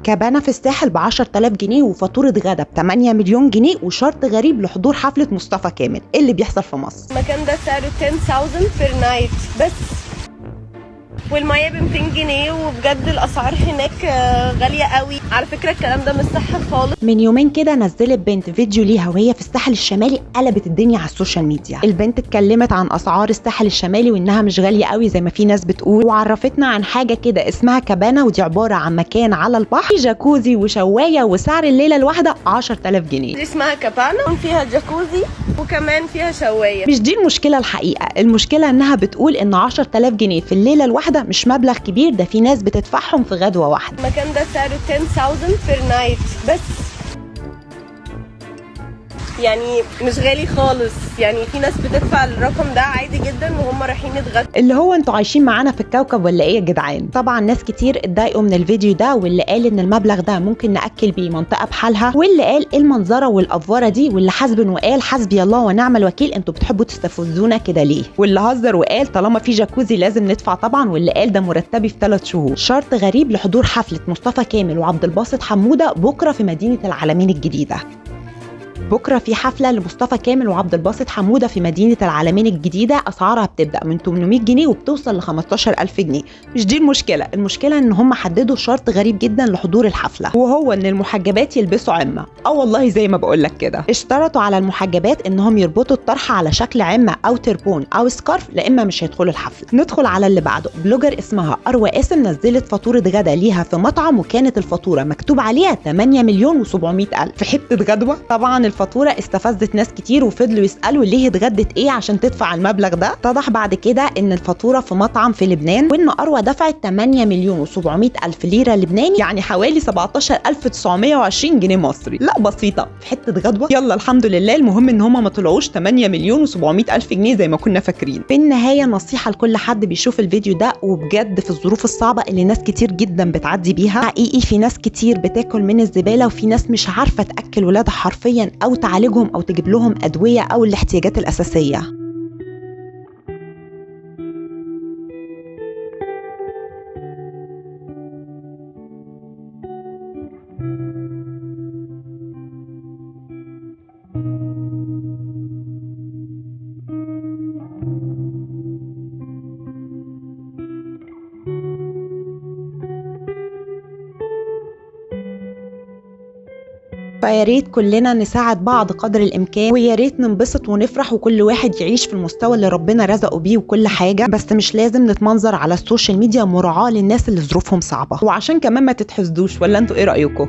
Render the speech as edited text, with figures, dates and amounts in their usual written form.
كبانة في الساحل ب 10000 جنيه وفاتورة غدا ب 8 مليون جنيه وشرط غريب لحضور حفلة مصطفى كامل. ايه اللي بيحصل في مصر؟ المكان ده سعره 10000 per night بس، والمية ب 200 جنيه، وبجد الاسعار هناك غالية قوي. على فكرة الكلام ده مش صح خالص. من يومين كده نزلت بنت فيديو ليها وهي في الساحل الشمالي، قلبت الدنيا على ال social media. البنت اتكلمت عن اسعار الساحل الشمالي وانها مش غالية قوي زي ما في ناس بتقول، وعرفتنا عن حاجة كده اسمها كبانه، ودي عبارة عن مكان على البحر، جاكوزي وشوايه، وسعر الليلة الواحدة 10000 جنيه. دي اسمها كابانا، فيها جاكوزي وكمان فيها شوايه. مش دي المشكلة الحقيقة، المشكلة انها بتقول ان 10000 جنيه في الليلة الواحدة مش مبلغ كبير، ده في ناس بتدفعهم في غدوه واحدة. المكان ده سعره 10000 per night بس، يعني مش غالي خالص. يعني في ناس بتدفع الرقم ده عادي جدا وهم رايحين يتغدوا. اللي هو انتوا عايشين معانا في الكوكب ولا ايه يا جدعان؟ طبعا ناس كتير اتضايقوا من الفيديو ده، واللي قال ان المبلغ ده ممكن ناكل بيه منطقة بحالها، واللي قال ايه المنظره والافوره دي، واللي حسب وقال حسبي الله ونعم الوكيل انتوا بتحبوا تستفزونا كده ليه، واللي هزر وقال طالما في جاكوزي لازم ندفع طبعا، واللي قال ده مرتبي في 3 شهور. شرط غريب لحضور حفلة مصطفى كامل وعبد الباسط حموده بكره في مدينة العلمين الجديدة. بكره في حفلة لمصطفى كامل وعبد الباسط حموده في مدينة العلمين الجديدة، اسعارها بتبدا من 800 جنيه وبتوصل ل 15000 جنيه. مش دي المشكلة، المشكلة ان هم حددوا شرط غريب جدا لحضور الحفلة، وهو ان المحجبات يلبسوا عمه. والله زي ما بقول لك كده، اشترطوا على المحجبات انهم يربطوا الطرحة على شكل عمه او turban او scarf، لا اما مش هيدخلوا الحفلة. ندخل على اللي بعده. blogger اسمها اروى قاسم نزلت فاتورة غدا ليها في مطعم، وكانت الفاتورة مكتوب عليها 8,700,000 في حتة غدوه. طبعا الفاتورة استفزت ناس كتير وفضلوا يسألوا ليه اتغدت ايه عشان تدفع المبلغ ده. اتضح بعد كده ان الفاتورة في مطعم في لبنان، وان اروى دفعت 8,700,000 ليرة لبناني، يعني حوالي 17920 جنيه مصري. لا بسيطة، في حتة غدوة. يلا الحمد لله، المهم ان هما ما طلعوش 8,700,000 جنيه زي ما كنا فاكرين. في النهاية نصيحة لكل حد بيشوف الفيديو ده، وبجد في الظروف الصعبة اللي ناس كتير جدا بتعدي بيها، حقيقي في ناس كتير بتاكل من الزبالة، وفي ناس مش عارفة تأكل ولادها حرفيا او تعالجهم او تجيب لهم ادوية او الاحتياجات الاساسية. فيا ريت كلنا نساعد بعض قدر الامكان، ويا ريت ننبسط ونفرح، وكل واحد يعيش في المستوى اللي ربنا رزقه بيه وكل حاجة، بس مش لازم نتمنظر على ال social media مراعاة للناس اللي ظروفهم صعبة، وعشان كمان ما تتحسدوش. ولا انتوا ايه رايكم؟